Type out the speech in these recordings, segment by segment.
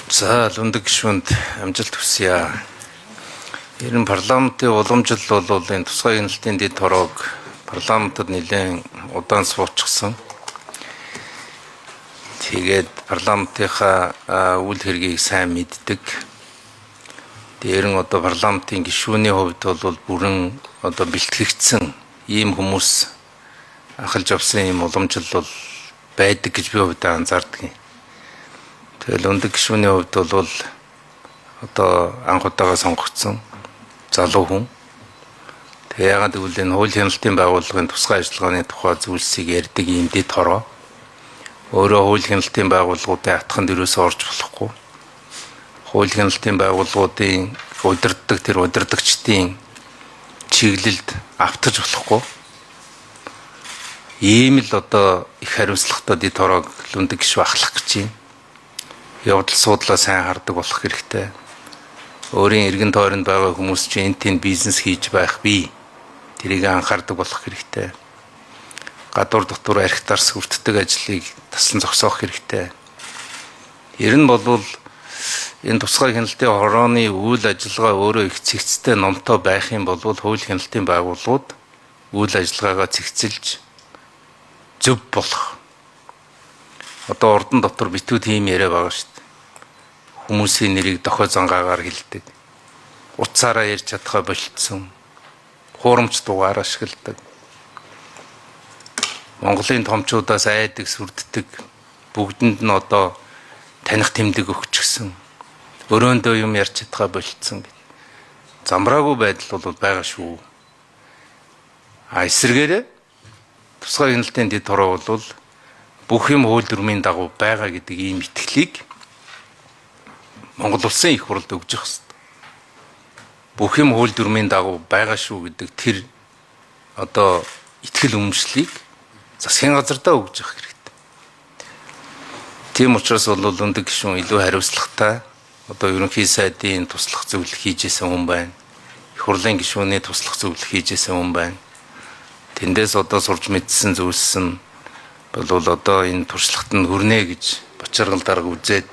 За, Лүндэг гишүүнд амжилт хүсье. Ер нь парламентын уламжлал бол энэ тусгай хяналтын дэд хороог парламентод нэлээд удаан суучихсан. Тэгээд парламентынхаа үйл хэргийг сайн мэддэг. Тэр нь одоо парламентын гишүүний хувьд бол бүрэн одоо бэлтгэгдсэн ийм хүмүүс ахалж авсан ийм уламжлал бол байдаг гэж би хувьдаа анзаардаг юм. Тэгэл Өндөг гишүүний хувьд бол одоо анх удаага сонгогдсон залуу хүн. Тэгээ яагаад гэвэл энэ хууль хяналтын байгууллагын тусгай ажиллагааны тухай зүйлсийг ярьдаг ийм дэд хороо. Өөрөө хууль хяналтын байгууллагуудын атханд юусоо орж болохгүй. Хууль хяналтын байгууллагуудын удирддаг тэр удирдагчдын чиглэлд автаж болохгүй. Ийм л одоо их хариуцлагатай дэд хороог Лүндэг гишүү ахлах гэж байна. Явдал суудлаа сайн хардаг болох хэрэгтэй. Өөрийн эргэн тойронд байгаа хүмүүс чинь энэ тэнд бизнес хийж байх бий. Тэрийг анхаардаг болох хэрэгтэй. Гадуур дотор архи дарс хүртдэг ажлыг таслан зогсоох хэрэгтэй. Ер нь бол энэ тусгай хяналтын хорооны үйл ажиллагаа өөрөө их цэгцтэй номтой байх юм бол хууль хяналтын байгууллагууд үйл ажиллагаагаа цэгцэлж зөв болох. Одоо ордон дотор битүү тийм яриа байгаа шүү дээ. Хүмүүсийн нэрийг дохио зангаагаар хэлдэг. Утсаараа ярьж чадхаа болцсон. Хуурамч дугаар ашигладаг. Монголын томчуудаас айдаг, сүрддэг. Бүгдэнд нь одоо таних тэмдэг өгчихсөн. Өрөөндөө юм ярьж чадхаа болцсон гэд. Замраагүй байдал бол байгаа шүү. А эсвэргээрээ тусгай хяналтын дэд хороо бол бүх юм хууль дүрмийн дагуу байгаа гэдэг ийм итгэлийг Монгол улсын их хурлд өгж явах хэрэгтэй. Бүх юм хууль дүрмийн дагуу байгаа шүү гэдэг тэр одоо итгэл үнэмшлийг засгийн газардаа өгж явах хэрэгтэй. Тийм учраас бол Өндөг гишүүн илүү хариуцлагатай одоо ерөнхий сайдын туслах зөвлөх хийж исэн хүн байна. Их хурлын гишүүний туслах зөвлөх хийж исэн хүн байна. Тэндээс одоо сурч мэдсэн зүйлс нь бол одоо энэ туршлагат нь хүрнэ гэж Бочаргал дарга үзээд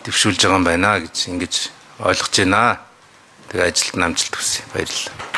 дэвшүүлж байгаа юм байна гэж ингэж ойлгож байна. Тэгээ ажилд нь амжилт хүсье. Баярлалаа.